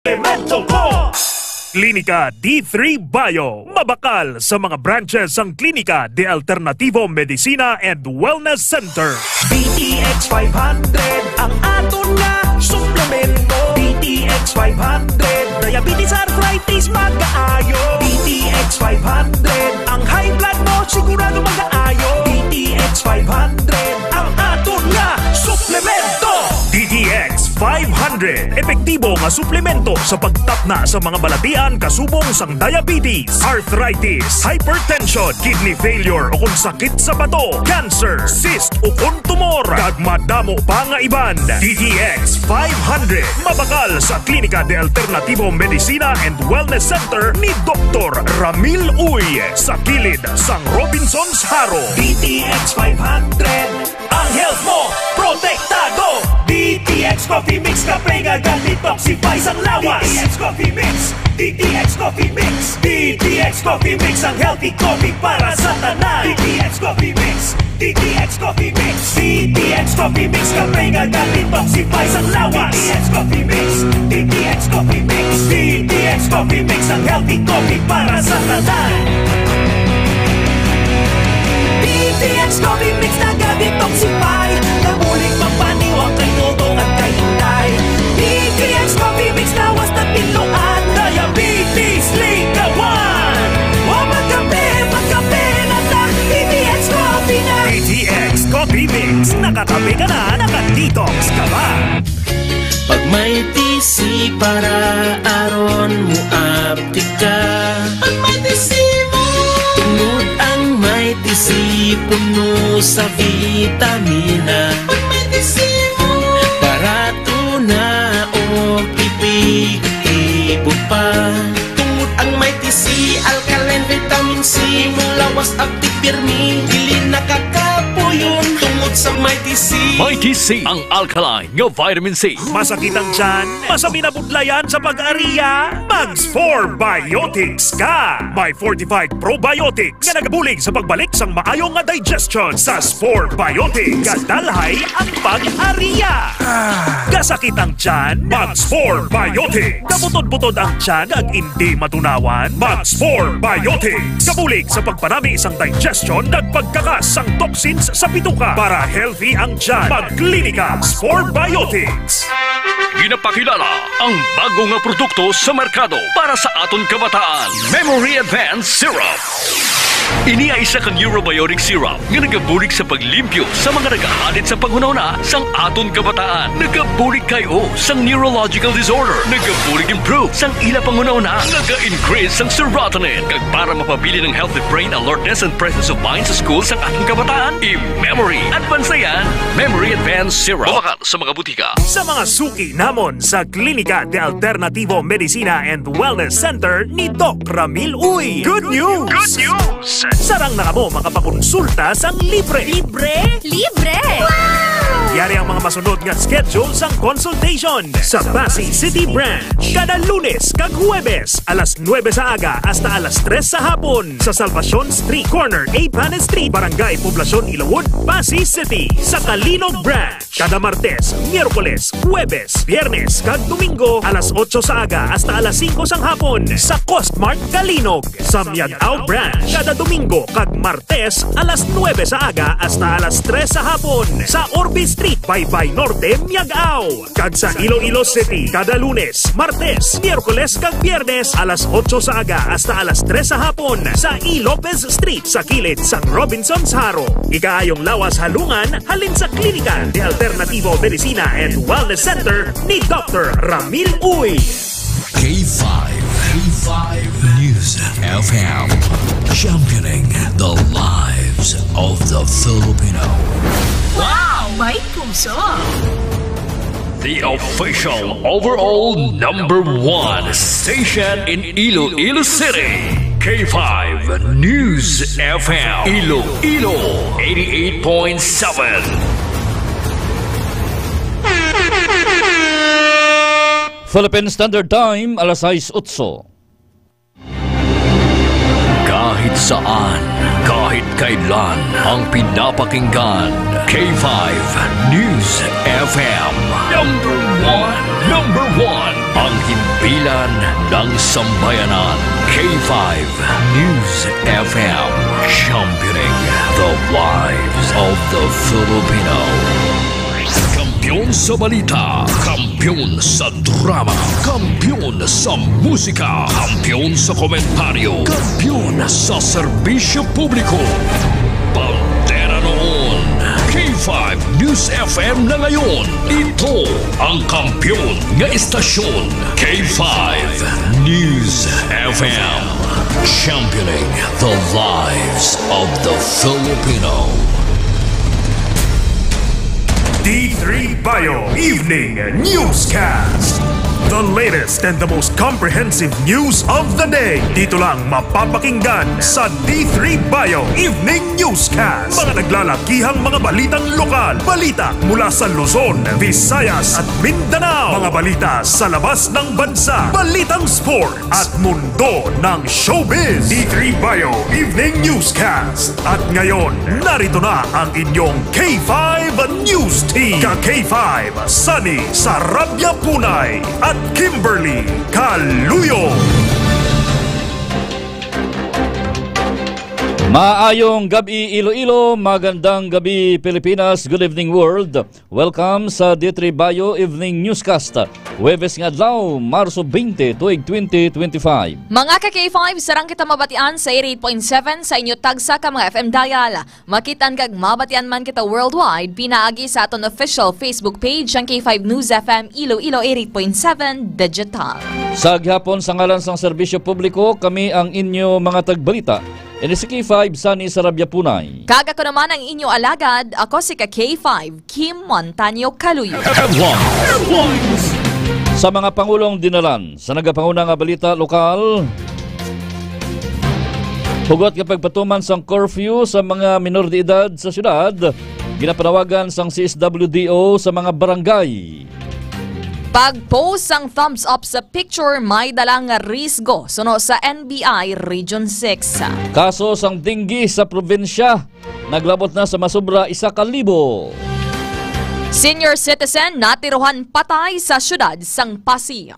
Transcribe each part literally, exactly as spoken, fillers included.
Elemento ko! Klinika D three Bio. Mabakal sa mga branches ang Klinika de Alternativo Medicina and Wellness Center. D T X five hundred, ang aton nga suplemento. D T X five hundred, diabetes, arthritis, magkaayo. D T X five hundred, ang high blood mo sigurado magkaayo. D T X five hundred, ang aton nga suplemento. D T X five hundred, epektibo nga suplemento sa pagtapna sa mga balatian kasubong sang diabetes, arthritis, hypertension, kidney failure, o kon sakit sa bato, cancer, cyst, o kon tumor, kag madamo pa nga iban. D T X five hundred, mabakal sa Klinika de Alternativo Medicina and Wellness Center ni Doktor Ramil Uy, sa kilid sang Robinsons Jaro. D T X five hundred, ang health mo protektado. D T X Coffee Mix, kape nga ga-detoxify sang lawas. D T X Coffee Mix, D T X Coffee Mix, D T X Coffee Mix, ang healthy coffee para sa tanan. D T X Coffee Mix, D T X Coffee Mix, D T X Coffee Mix, kape nga ga-detoxify sang lawas. D T X Coffee Mix, D T X Coffee Mix, D T X Coffee Mix, ang healthy coffee para sa tanan. D T X Coffee Mix naga-detoxify, nabulig pampaniwang kay Toto kag kay Inday. D T X Coffee Mix lawas na tinluan, diabetes likawan. Wa magkape, magkape na ta, D T X Coffee na. D T X Coffee Mix, nakakape ka na, naka-detox ka pa. Pag may T C para aron mo aptik ka. Pag may T C mo. Tungod ang may T C puno sa vitamina. Pag may T C mo. Barato na o epektibo pa. Tungod ang may T C, alkaline vitamin C, imong lawas aptik pirmi, dili nakakapuyon. Tungod sa may T C. May T C, ang alkaline nga vitamin C. Masakit ang tiyan? Masabi na budlayan sa pag-ariya? Mag Spore Biotics ka! May fortified probiotics nga nagabulig sa pagbalik sang maayo nga digestion. Sa Spore Biotics, gadalhay ang pag-ariya. Kasakit ang tiyan? Mag Spore Biotics. Kabutod-butod ang tiyan kag indi matunawan? Mag Spore Biotics. Kabulig sa pagpanami sang digestion kag pagkakas sang toxins sa bituka para healthy ang tiyan. Magklinika Spore Biotics. Ginapakilala ang bago nga produkto sa merkado para sa aton kabataan, Memory Advance Syrup. Ini ay isa ka neurobiotic syrup nga nagabulig sa paglimpyo sa mga nagahalid sa panghunahuna sang aton kabataan. Nagabulig kay o sang neurological disorder. Nagabulig improve sang ila panghunahuna. Naga-increase sang serotonin. Kag para mapabilin ang healthy brain alertness and presence of mind sa school sang aton kabataan, i-Memory Advance na yan. Memory Advance Syrup. Mabakal sa mga butika. Sa mga suki namon sa Klinika de Alternativo Medicina and Wellness Center ni Doc Ramil Uy. Good news! Good news! Sarang na kamo makapakonsulta sang libre. Libre? Libre! Yari ang mga masunod nga schedule sang consultation sa Passi City Branch kada Lunes kag Huwebes, alas nuebe sa aga hasta alas tres sa hapon, sa Salvacion Street, corner Ibanez Street, Barangay Poblacion, Ilawod, Passi City. Sa Calinog Branch, kada Martes, Miyerkules, Huwebes, Biyernes, kag Domingo, alas otso sa aga hasta alas singko sang hapon, sa Costmart Calinog. Sa Miag-ao Branch, kada Domingo kag Martes, alas nuebe sa aga hasta alas tres sa hapon, sa Orbe Street, Baybay Norte, Miag-ao. Kag sa Iloilo City, kada Lunes, Martes, Miyerkules, kag Biyernes, alas otso sa aga hasta alas tres sa hapon, sa E. Lopez Street, sa kilid sang Robinsons Jaro. Ikaayong lawas halungan halin sa Klinika de Alternativo Medicina and Wellness Center ni Doctor Ramil Uy. K five, K five News F M, championing the lives of the Filipino. Wow! May puso! The official overall number one station in Iloilo City. K five News F M, Iloilo, eighty-eight point seven. Philippine Standard Time, alas sais otso. Kahit saan, kahit kailan, ang pinapakinggan, K five News F M. Number one, number one. Ang himpilan ng sambayanan, K five News F M, championing the lives of the Filipino. Kampiyon sa balita, kampiyon sa drama, kampiyon sa musika, kampiyon sa komentaryo, kampiyon sa serbisyo publiko. Bandera noon, K five News F M na ngayon. Ito ang kampiyon nga istasyon, K five News F M. Championing the lives of the Filipino. D three Bio Evening Newscast. The latest and the most comprehensive news of the day. Dito lang mapapakinggan sa D three Bio Evening Newscast. Mga naglalakihang mga balitang lokal, balita mula sa Luzon, Visayas at Mindanao, mga balita sa labas ng bansa, balitang sport at mundo ng showbiz. D three Bio Evening Newscast. At ngayon, narito na ang inyong K five News Team. Ka K five, Sunny Sarabia Punay at Kimberly Caluyo. Maayong gabi, Iloilo. Magandang gabi, Pilipinas. Good evening, world. Welcome sa D three Bio Evening Newscast. Huwebes nga adlaw, Marso twenty, tuig twenty twenty-five. Mga ka K five, sarang kita mabatian sa eighty-eight point seven sa inyo tagsa ka mga F M dial. Makitaan kag mabatian man kita worldwide, pinaagi sa aton official Facebook page, ang K five News F M Iloilo eighty-eight point seven Digital. Sa gihapon, sa ngalan sang serbisyo publiko, kami ang inyo mga tagbalita. Ini si K five, Sunny Sarabia Punay. Kag ako naman ang inyo alagad, ako si ka K five, Kim Montaño Caluyo. Headlines. Sa mga pangulong dinalan, sa nagapanguna nga balita lokal, hugot nga pagpatuman sang curfew sa mga minor de edad sa syudad, ginapanawagan sang C S W D O sa mga barangay. Pag-post sang thumbs up sa picture may dala nga risgo, suno sa N B I Region six. Kaso sang dengue sa probinsya naglabot na sa masobra isa ka libo. Senior citizen natirohan patay sa syudad sang Passi.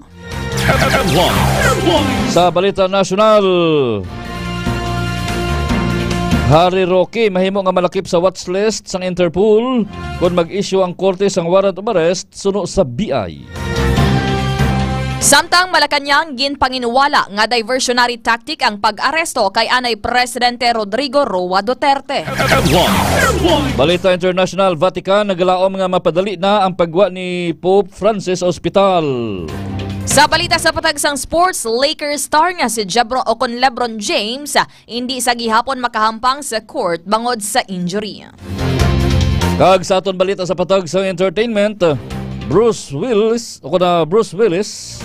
Sa balita nasyonal, Harry Roque mahimo nga malakip sa watch list sang Interpol kon mag-issue ang korte sang warrant of arrest suno sa B I. Samtang Malacañang, ginpanginwala nga diversionary tactic ang pag-aresto kay anay Presidente Rodrigo Roa Duterte. Balita international, Vatican nagalaom nga mapadali na ang pagwa ni Pope Francis sa ospital. Sa balita sa patag sang sports, Lakers star nga si Jebro o kon LeBron James, ah, hindi sa gihapon makahampang sa court bangod sa injury. Kag sa aton balita sa patag sang entertainment, Bruce Willis, o kon Bruce Willis,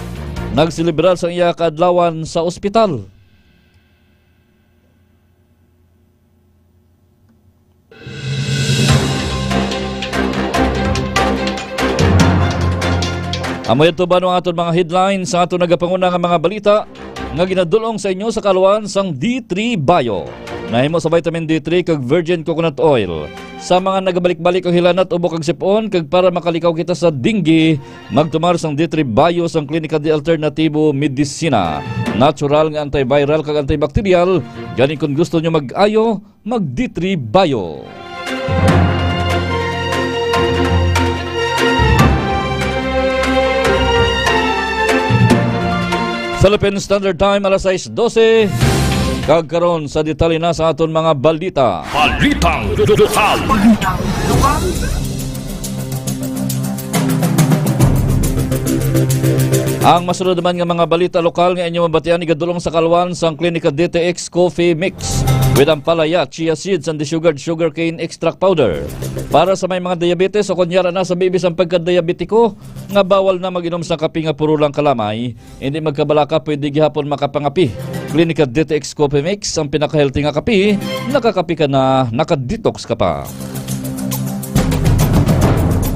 nagselebrar sa iya kaadlawan sa ospital. Amo yadto ba no ang aton mga headlines sa aton nagapanguna nga mga balita nga ginadul-ong sa inyo sa kaluan sang D three Bio. Nahimo sa vitamin D three kag virgin coconut oil. Sa mga nagabalik-balik ang hilanat, ubo kag sip-on, kag para makalikaw kita sa dengue, magtumar sang D three Bio sang Klinika de Alternatibo Medicina. Natural nga antiviral kag antibacterial, gani kon gusto nyo mag-ayo, mag D three Bio. Philippine Standard Time, alas sais dose. Kag karon sa detalye na sa aton mga balita. Balitang lokal. Ang masunod naman nga mga balita lokal nga inyo mabatian igadulong sa kaluan sang Klinika D T X Coffee Mix with ampalaya, chia seeds, and the sugared sugarcane extract powder. Para sa may mga diabetes o kunyara na sa bibis ang pagkadiabetiko, nga bawal na mag-inom sa kape nga puro lang kalamay, hindi magkabalaka, pwede gihapon makapangape. Klinika D T X Coffee Mix, ang pinaka-healthy nga kape. Nakakape ka na, naka-detox ka pa.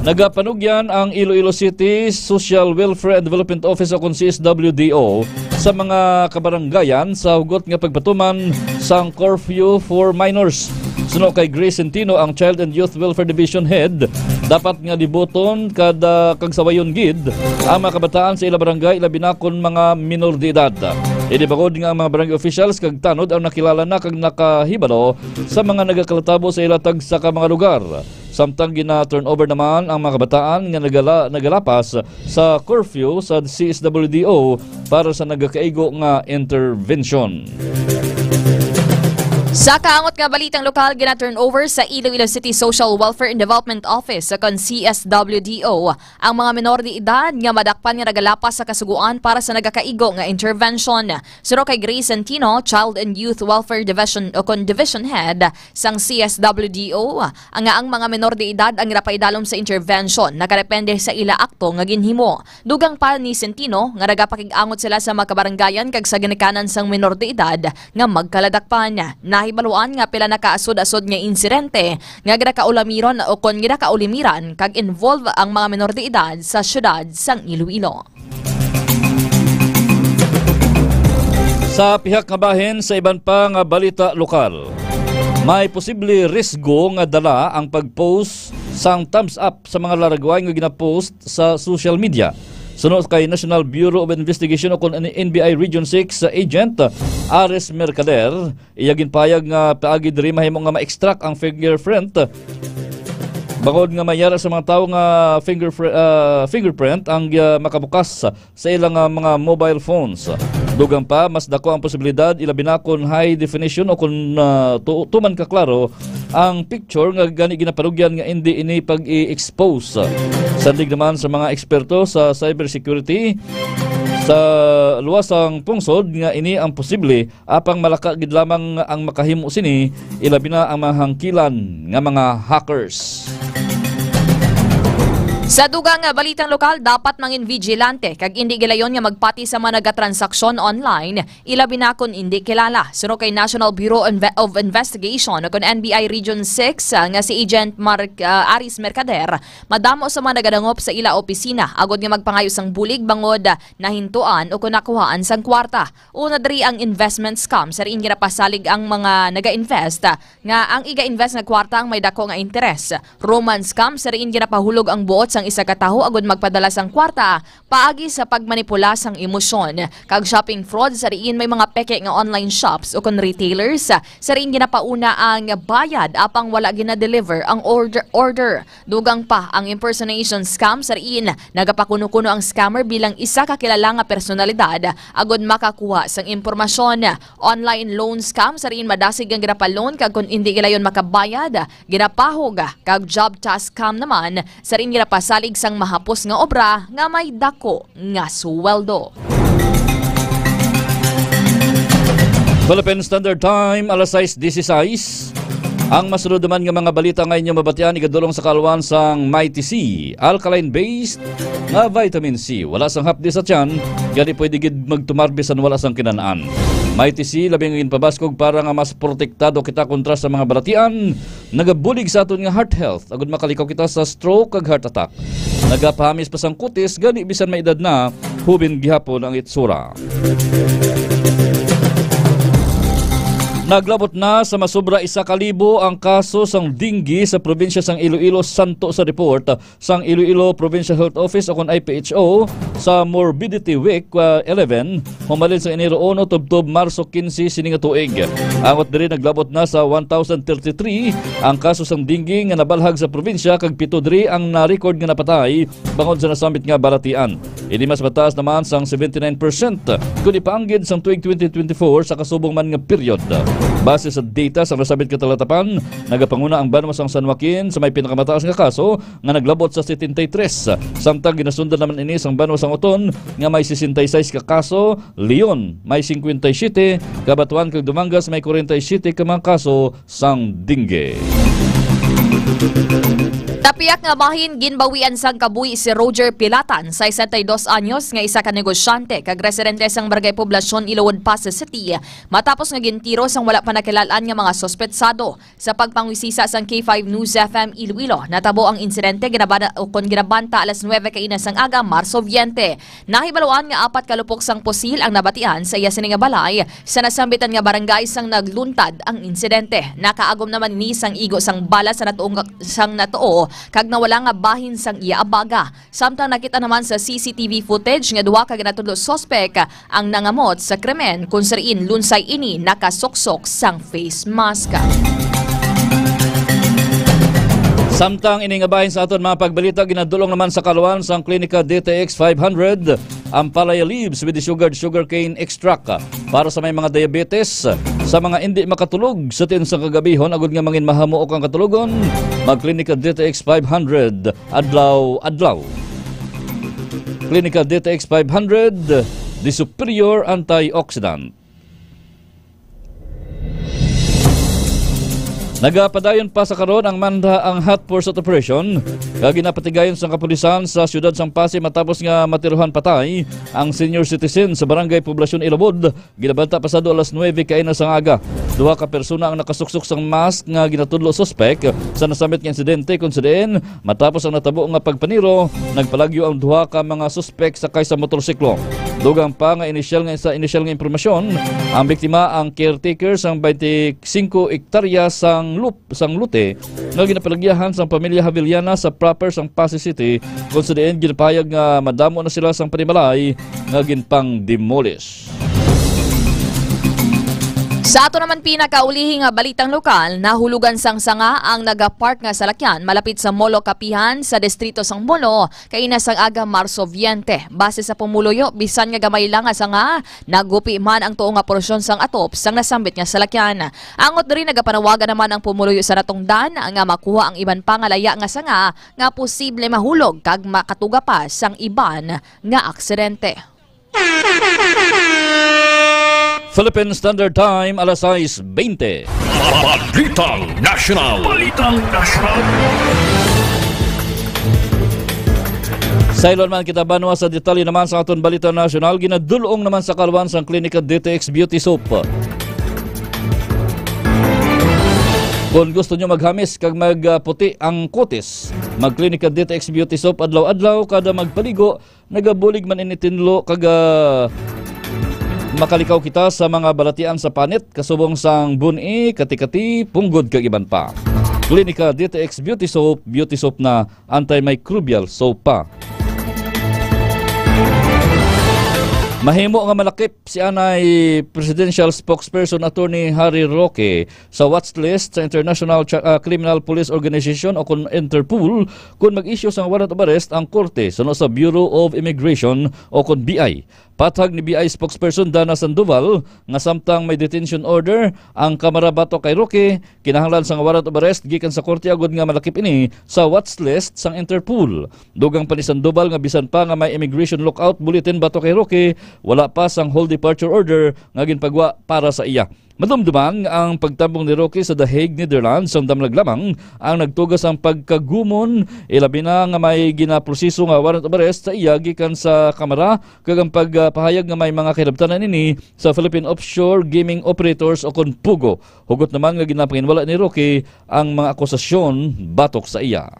Nagapanugyan ang Iloilo City Social Welfare and Development Office o kon C S W D O sa mga kabaranggayan sa hugot nga pagpatuman sang curfew for minors. Suno kay Grace Centino, ang Child and Youth Welfare Division Head, Dapat nga libuton kada kag sawayon gid ang mga kabataan sa ila barangay, labi na kon mga minor de edad. Ini bangod nga ang mga barangay officials kag tanod ang nakilala na kag nakahibalo sa mga nagakalatabo sa ila tagsa ka mga lugar. Samtang gina-turnover naman ang mga kabataan nga nagala-, nagalapas sa curfew sa C S W D O para sa nagakaigo nga intervention. Sa kaangot nga balitang lokal, gina-turnover sa Iloilo City Social Welfare and Development Office, o kon C S W D O, ang mga menor de edad nga madakpan nga nagalapas sa kasugoan para sa nagakaigo nga intervention. Suno kay Grace Centino, Child and Youth Welfare Division, o kon Division Head sang C S W D O, nga ang mga menor de edad ang ginapaidalom sa intervention, nakadepende sa ila akto nga ginhimo. Dugang pa ni Centino nga nagapakig-angot sila sa mga kabarangayan kag sa ginikanan sang menor de edad nga magkaladakpan. Nahibaluan nga pila na ka asod-asod nga insidente nga ginakaulamiron o kon ginakaulimiran kag involve ang mga menor de edad sa siyudad sang Iloilo. Sa pihak nga bahin, sa iban pa nga balita lokal, may posible risgo nga dala ang pag-post sang thumbs up sa mga laragway nga ginapost sa social media. Suno kay National Bureau of Investigation o kon N B I Region six Agent Aris Mercader, iya ginpahayag nga paagi diri mahimo nga ma-extract ang fingerprint, bangod nga may yara sa mga tawo nga fingerpr-, ah, fingerprint ang, ah, makabukas sa ilang, ah, mga mobile phones. Dugang pa, mas dako ang posibilidad, ilabi na kon high definition o kon, ah, tu-, tuman ka klaro ang picture nga gani ginapanugyan nga indi ini pag-i-expose. Sandig naman sa mga eksperto sa cybersecurity, sa luwas ang pungsod nga ini ang posible, apang malaka gid lamang ang makahimo sini, ilabi na ang mga hangkilan nga mga hackers. Sa dugang nga balitang lokal, dapat mangin vigilante kag indi gilayon nga magpati sa mga nagatransaksyon online, ilabi na kon indi kilala. Suno kay National Bureau Inve-, of Investigation o kon N B I Region six, ah, nga si Agent Mark, ah, Aris Mercader, madamo sa mga nagadangop sa ila opisina agod nga magpangayo sang bulig bangod, ah, nahintuan o kon nakuhaan sang kwarta. Una diri ang investment scam, sa diin ginapasalig ang mga naga-invest, ah, nga ang iga-invest nga kwarta ang may dako nga interes. Romance scam, sa diin ginapahulog ang buot sang isa ka tawo agud magpadala sang kwarta paagi sa pagmanipula sang emosyon. Kag shopping fraud, sa diin may mga peke nga online shops ukon retailers, ah, sa diin ginapauna ang bayad apang wala gina-deliver ang order, order. Dugang pa ang impersonation scam, sa diin nagapakuno-kuno ang scammer bilang isa ka kilala nga personalidad agud makakuha sang impormasyon. Online loan scam, sa diin madasig ang ginapa-loan kag kon indi gilayon makabayad, ginapahog, kag job task scam naman, sa diin ginapasalig sang mahapos nga obra nga may dako nga suweldo. Philippine Standard Time, alas sais dieciséis. Ang masunod naman nga mga balita nga inyo mabatian, igadulong sa kaalwan sang Mighty C, alkaline-based nga vitamin C. Wala sang hapdi sa tiyan, gani pwede gid magtumar bisan wala sang kinan-an. Mighty C, labi nga ginpabaskog para nga mas protektado kita kontra sa mga balatian, nagabulig sa aton nga heart health, agud makalikaw kita sa stroke kag heart attack. Nagapahamis pa sang kutis, gani bisan may edad na, hubin gihapon ang itsura. Naglabot na sa masobra isa ka libo ang kaso sang dengue sa probinsya sang Iloilo, santo sa report sang Iloilo Provincial Health Office o kon I P H O sa Morbidity Week, ah, eleven, humalin sa Enero uno tubtob Marso quince sini nga tuig. Angot diri, naglabot na sa one thousand thirty-three ang kaso sang dengue nga nabalhag sa probinsya, kag pito diri ang na-record nga napatay bangod sa nasambit nga balatian. Ini mas mataas naman sang seventy-nine percent kon ipaanggid sang tuig twenty twenty-four sa kasubong man nga period. Base sa data sa nasambit nga talatapan, nagapanguna ang banwa sang San Joaquin sa may pinakamataas nga kaso nga naglabot sa setenta y tres, samtang ginasundan naman ini sang banwa sang Oton nga may sesenta y seis ka kaso, Leon may cincuenta y siete, Cabatuan kag Dumangas may kwarenta y siete ka mga kaso sang dengue. Tapiak nga bahin, ginbawian sang kabuhi si Roger Pilatan, sesenta y dos anyos, nga isa ka negosyante kag residente sang Barangay Poblacion, Ilawod, Passi City, matapos nga gintiro sang wala pa nakilal-an nga mga suspetsado. Sa pagpangwisisa sang K five News F M Iloilo, natabo ang insidente ginabana-, o kon ginabanta alas nuwebe kaina sang aga, Marso veinte. Nahibaluan nga apat ka lupok sang pusil ang nabatian sa iya sini nga balay sa nasambitan nga barangay sang nagluntad ang insidente. Nakaagom naman ini sang igo sang bala sa natuong sang natuo kag nawala nga bahin sang iya abaga. Samtang nakita naman sa C C T V footage nga duha ka ginatudlo suspek ang nangamot sa krimen, kung sa diin lunsay ini nakasuksok sang face mask. Samtang ini nga bahin sa aton mga pagbalita, ginadulong naman sa kaluan sang Klinika D T X five hundred ang palaya leaves with the sugared sugarcane extract para sa may mga diabetes, sa mga indi makatulog sa tiyan sang kagabihon agud nga mangin mahamuok ang katulogon, mag-Klinika D T X five hundred adlaw-adlaw. Klinika D T X five hundred, the superior antioxidant. Nagapadayon pa sa karon ang manda ang hot pursuit operation nga ginapatigayon sang kapulisan sa siyudad sang Passi matapos nga matirohan patay ang senior citizen sa barangay Poblacion Ilabod. Ginabanta pasado alas nuwebe kaina sang aga, duha ka persona ang nakasuksok sang mask nga ginatudlo suspek sa nasambit nga insidente, kung sa diin matapos ang natabo nga pagpaniro, nagpalagyo ang duha ka mga suspek sakay sa motorsiklo. Dugang pa nga inisyal nga sa inisyal nga impormasyon, ang biktima ang caretaker sang twenty-five hektarya sang lup-, sang lote nga ginapalagyahan sang pamilya Haviliana sa proper sang Passi City, kung sa diin ginapahayag nga madamo na sila sang panimalay nga ginpang-demolish. Sa ato naman pinakaulihi nga balitang lokal, nahulugan sang sanga ang nagapark nga salakyan malapit sa Molo Kapihan sa distrito sang Molo kaina sang aga Marso twenty. Base sa pumuluyo, bisan nga gamay lang nga sanga, nagupi man ang tuo nga porsyon sang atop sang nasambit nga salakyan. Angot diri, nagapanawagan naman ang pumuluyo sa natungdan nga makuha ang iban pa nga laya nga sanga nga posible mahulog kag makatuga pa sang iban nga aksidente. Philippine Standard Time, alas sais bente. Balitang National. Balitang National. Saylo naman kita, banwa, sa detalye naman sa aton balita nasyonal. Ginadulong naman sa kaluan sang Klinika D T X Beauty Soap. Kung gusto nyo maghamis kag magputi ang kutis, mag-Klinika D T X Beauty Soap adlaw-adlaw kada magpaligo. Nagabulig man ini tinlo kag, ah, makalikaw kita sa mga balatian sa panit, kasubong sang bun-i, kati-kati, punggod kag iban pa. Klinika D T X Beauty Soap, Beauty Soap na, antimicrobial soap pa. Mahimo nga malakip si anay Presidential Spokesperson Attorney Harry Roque sa watch list sa International Cha-, ah, Criminal Police Organization o kon Interpol kon mag-issue sang warrant of arrest ang korte suno sa Bureau of Immigration o kon B I. Patag ni B I spokesperson Dana Sandoval nga samtang may detention order ang Kamara batok kay Roque, kinahanglan sang warrant of arrest gikan sa korte agud nga malakip ini sa watch list sang Interpol. Dugang pa ni Sandoval nga bisan pa nga may immigration lookout bulletin batok kay Roque, wala pa sang hold departure order nga ginpagwa para sa iya. Madumduman nga ang pagtambong ni Roque sa The Hague, Netherlands, sang damlag lamang ang nagtuga sang pagkagumon, ilabi na nga may ginaproseso nga warrant of arrest sa iya gikan sa Kamara, kag ang pagpahayag nga may mga kahilabtanan ini sa Philippine Offshore Gaming Operators o kon POGO. Hugot naman nga ginapanginwala ni Roque ang mga akusasyon batok sa iya.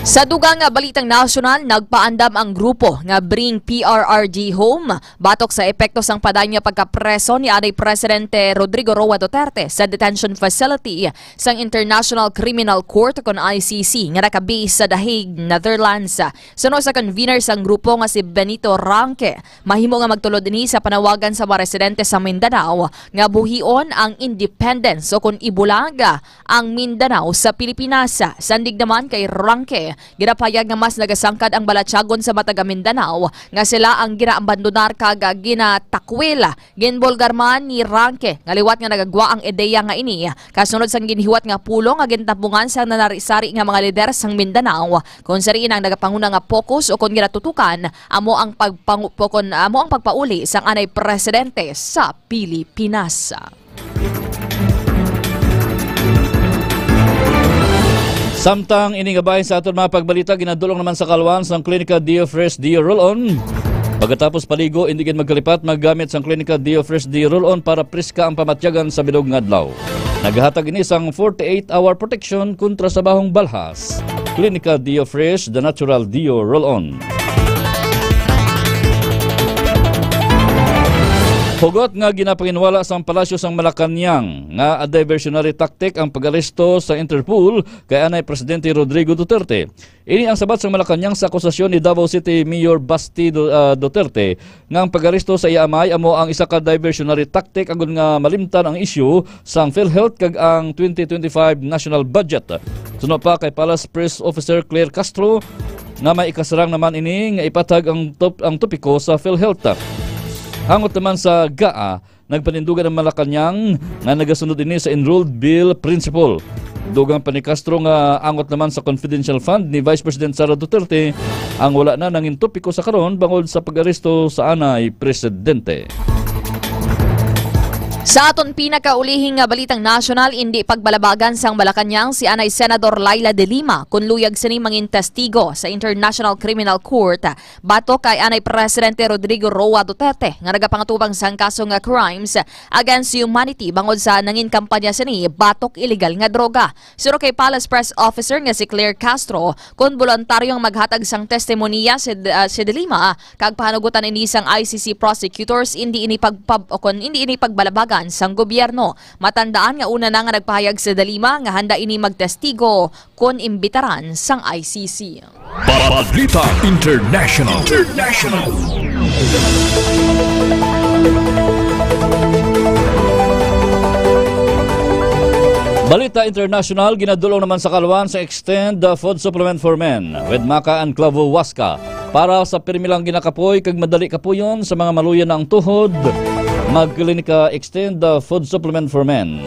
Sa dugang nga balitang nasyonal, nagpaandam ang grupo nga Bring P R R D Home batok sa epekto sang padayon nga pagkapreso ni anay Presidente Rodrigo Roa Duterte sa detention facility sang International Criminal Court kon I C C nga naka-base sa The Hague, Netherlands. Suno sa convener sang grupo nga si Benito Ranque, mahimo nga magtulod ini sa panawagan sa mga residente sa Mindanao nga buhion ang independence o kon ibulag ang Mindanao sa Pilipinas. Sandig naman kay Ranque, ginapahayag nga mas nagasangkad ang balatyagon sa mga taga Mindanao nga sila ang ginaabandonar kag ginatakwil. Ginbulgar man ni Ranque nga liwat nga nagagwa ang ideya nga ini, kasunod sang ginhiwat nga pulong nga gintampungan sang nanari-sari nga mga lider sang Mindanao, kung sa diin ang nagapanguna nga focus o kon ginatutukan amo ang pagpangu-, o kon amo ang pagpauli sang anay presidente sa Pilipinas. Samtang ini nga bahin sa aton mga pagbalita, ginadulong naman sa kaluan sang Klinika Diofresh Dio Roll-On. Pagkatapos paligo, indi gid magkalipat maggamit sang Klinika Diofresh Dio Roll-On para preska ang pamatyagan sa bilog nga adlaw. Nagahatag ini sang forty-eight hour protection kontra sa bahong balhas. Klinika Diofresh, the natural Dio Roll-On. Hugot nga ginapanginwala sang Palasyo sang Malacañang nga diversionary tactic ang pag-aresto sa Interpol kay anay Presidente Rodrigo Duterte. Ini ang sabat sang Malacañang sa akusasyon ni Davao City Mayor Basti Du-, ah, Duterte nga ang pag-aresto sa iya amay amo ang isa ka diversionary tactic agud nga malimtan ang isyu sang PhilHealth kag ang twenty twenty-five national budget. Suno pa kay Palace Press Officer Claire Castro nga may ikasarang naman ini nga ipatag ang top-, ang topiko sa PhilHealth. Hangot naman sa GAA, nagpanindugan ang Malacañang nga nagasunod ini sa Enrolled Bill Principle. Dugang pa ni Castro nga angot naman sa confidential fund ni Vice President Sara Duterte ang wala na nangin topiko sa karon bangod sa pag-aresto sa anay presidente. Sa aton pinakaulihing nga balitang nasyonal, indi pagbalabagan sang Malacañang si anay Senador Leila de Lima kon luyag sini mangin testigo sa International Criminal Court batok kay anay Presidente Rodrigo Roa Duterte nga nagapangatubang sang kaso nga crimes against humanity bangod sa nangin kampanya sini batok iligal nga droga. Suno kay Palace Press Officer nga si Claire Castro, kon boluntaryong maghatag sang testimonya si, ah, si De Lima kag pahanugutan ini sang I C C prosecutors, hindi ini pagpab-, o kon hindi ini pagbalabagan sang gobyerno. Matandaan nga una na nga nagpahayag si De Lima nga handa ini magtestigo kon imbitaran sang I C C. Balita International. International. Balita International, ginadulong naman sa kalwan sa Extend the Food Supplement for Men with Maca and Clavo Huasca. Para sa pirmi lang ginakapoy kag madali kapuyon sa mga maluya na ang tuhod, magklinika Extend the Food Supplement for Men.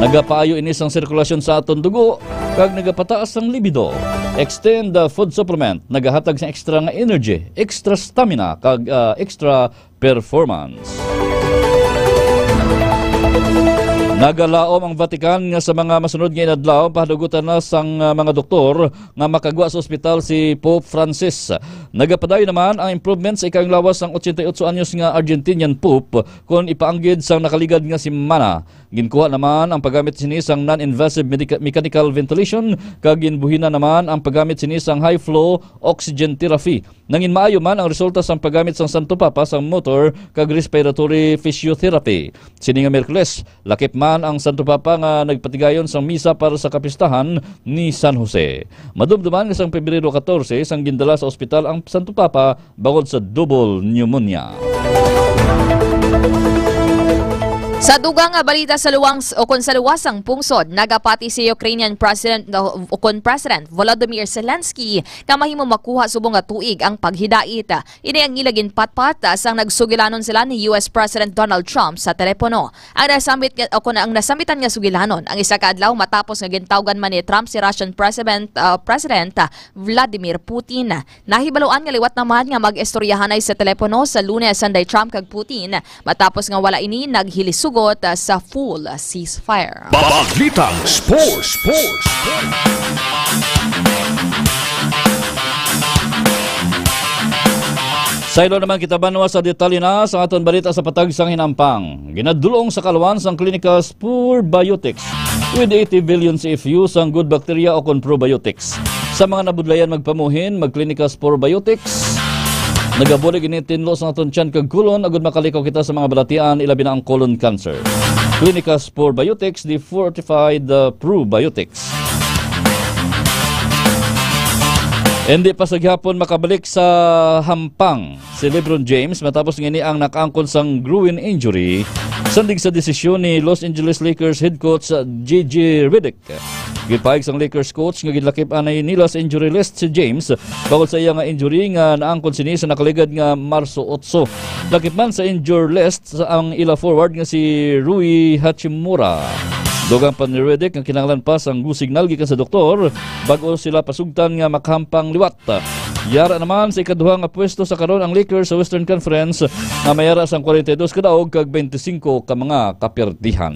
Nagapaayo ini sang sirkulasyon sa aton dugo kag nagapataas sang libido. Extend the Food Supplement nagahatag sang extra nga energy, extra stamina, kag, ah, extra performance. Nagalaom ang Vatican nga sa mga masunod nga inadlaw, pahadugutan na sang, ah, mga doktor nga makagwa sa ospital si Pope Francis. Nagapadayon naman ang improvement sa ikalawas sang ochenta y ocho anyos nga Argentinian Pope kon ipaanggid sang nakaligad nga semana. Ginkuha naman ang paggamit sini sang non-invasive medica-, mechanical ventilation kag ginbuhinan naman ang paggamit sini sang high-flow oxygen therapy. Nangin maayo man ang resulta sang paggamit sang Santo Papa sang motor kag respiratory physiotherapy. Sini nga Miyerkules, lakip man ang Santo Papa nga nagpatigayon sang misa para sa kapistahan ni San Jose. Madumduman nga sang Pebrero catorce sang gindala sa ospital ang Santo Papa bangod sa double pneumonia. Sa dugang nga balita, sa luwang s-, o kon sa luwas sang pungsod, nagapati si Ukrainian President, o kon President Volodymyr Zelensky nga mahimo makuha subong nga tuig ang paghidait. Ini ang ila ginpatpat, ah, sang nagsugilanon sila ni U S President Donald Trump sa telepono. Ang nasambit nga, o kon ang nasambitan nga sugilanon, ang isa ka adlaw matapos nga gintawgan man ni Trump si Russian President, ah, President, ah, Vladimir Putin. Nahibaluan nga liwat naman nga mag-istoryahanay sa telepono sa Lunes anday Trump kag Putin, matapos nga wala ini naghilisugot, ah, sa full ceasefire. Balitang Sports. Sports. Saylo naman kita banwa sa detalye na sa aton balita sa patag sang hinampang. Ginadulong sa kalwan sang Clinica Spore Biotics with eighty billion C F U sang good bacteria o kon probiotics. Sa mga nabudlayan magpamuhin, mag-Clinica Spore Biotics. Nagabulig ini tinlo sa aton tiyan kag kulon agud makalikaw kita sa mga balatian, ilabi na ang colon cancer. Clinica Spore Biotics, the fortified, uh, probiotics. Hindi pa sa gihapon makabalik sa hampang si LeBron James matapos nga ini ang nakaangkon sang groin injury, sandig sa desisyon ni Los Angeles Lakers head coach J J Redick. Gipahayag sang Lakers coach nga ginlakip anay nila sa injury list si James bangod sa iya nga injury nga naangkon sini sa nakaligad nga Marso otso. Lakip man sa injury list sa ang ila forward nga si Rui Hachimura. Dugang pa ni Redick nga kinahanglan pa sang go signal gikan sa doktor bag-o sila pasugtan nga makahampang liwat. Yara naman sa ikaduha nga pwesto sa karon ang Lakers sa Western Conference nga may ara sang forty-two ka daog kag twenty-five ka mga kaperdihan.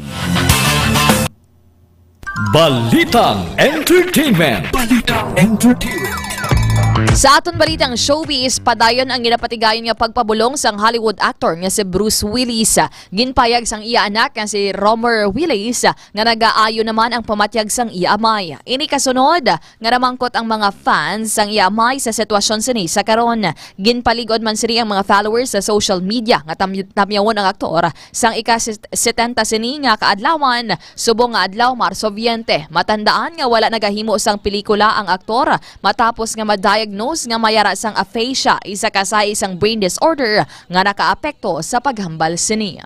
Balitang Entertainment. Balitang Entertainment. Sa aton balitang showbiz, padayon ang ginapatigayon nga pagpabulong sang Hollywood actor nga si Bruce Willis. Ginpayag sang iya anak nga si Romer Willis nga nagaayo naman ang pamatyag sang iya amay. Ini kasunod nga namangkot ang mga fans sang iya amay sa sitwasyon sini sa karon. Ginpalig-on man sini ang mga followers sa social media nga tam- tamyawon ang aktor sang ika-setenta sini nga kaadlawan. Subong nga adlaw, Marso twenty, matandaan nga wala nagahimo sang pelikula ang aktor matapos nga ma-diagnose nga may ara sang aphasia, isa ka sahi sang brain disorder nga nakaapekto sa paghambal sini.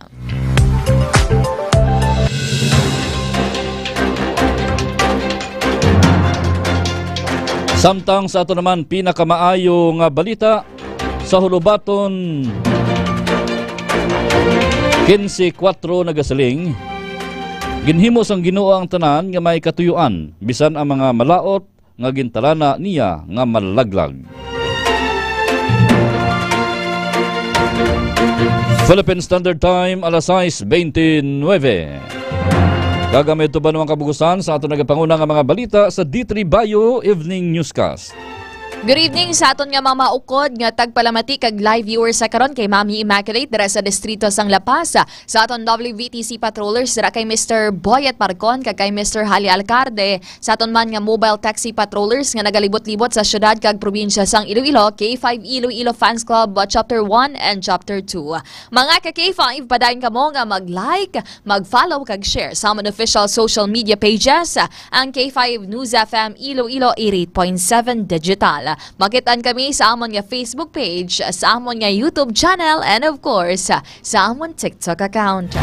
Samtang sa ato naman pinakamaayo nga balita, sa Hulubaton quince cuatro nagasiling, "Ginhimo sang Ginoo ang tanan nga may katuyuan, bisan ang mga malaut nga gintalana niya nga malaglag." Philippine Standard Time, alas sais bente nuebe. Kag may tuban mga kabugusan sa aton nagapanguna nga mga balita sa D three Bayo Evening Newscast. Good evening sa aton nga mga maukod nga tagpalamati kag live viewers sa karon, kay Mami Immaculate dira sa distrito sang La Paz, sa aton W V T C patrollers dira kay Mister Boyet Marcon kag kay Mister Hali Alcarde, sa aton man nga mobile taxi patrollers nga nagalibot-libot sa syudad kag probinsya sang Iloilo, K five Iloilo Fans Club, uh, Chapter one and Chapter two. Mga ka K five, padayon kamo nga mag-like, mag-follow kag share sa amon official social media pages, ang K five News F M Iloilo eighty-eight point seven Digital. Makit-an kami sa amon nga Facebook page, sa amon nga YouTube channel, and of course, sa amon TikTok account.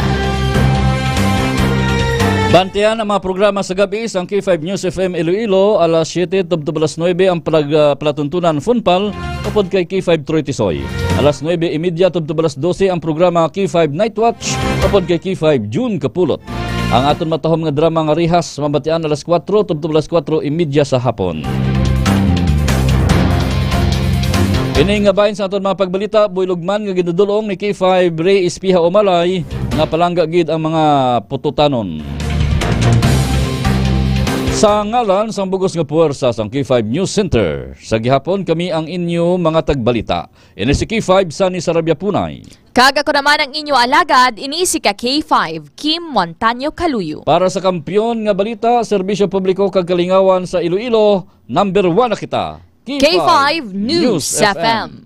Bantayan ang mga programa sa gab-i sang K five News F M Iloilo, alas siyete tubtob alas nuebe ang palag-, ah, palatuntunan Funpal upod kay K five Troy Tisoy. Alas nuebe y media tubtob alas dose ang programa K five Night Watch upod kay K five June Kapulot. Ang aton matahom nga drama nga Rihas mabatian alas kuwatro tubtob alas kuwatro y media sa hapon. Ini nga bahin sa aton mga pagbalita, buylog man nga ginadul-ong ni K five Ray Espiha Umalay nga palangga gid ang mga pututanon. Sa ngalan sang bugos nga puwersa sang K five News Center, sa gihapon kami ang inyo mga tagbalita. Ini si K five Sunny Sarabia Punay. Kag ako naman ang inyo alagad, ini si ka K five, Kim Montaño Caluyo. Para sa kampiyon nga balita, serbisyo publiko kag kalingawan sa Iloilo, number one na kita. K five News F M.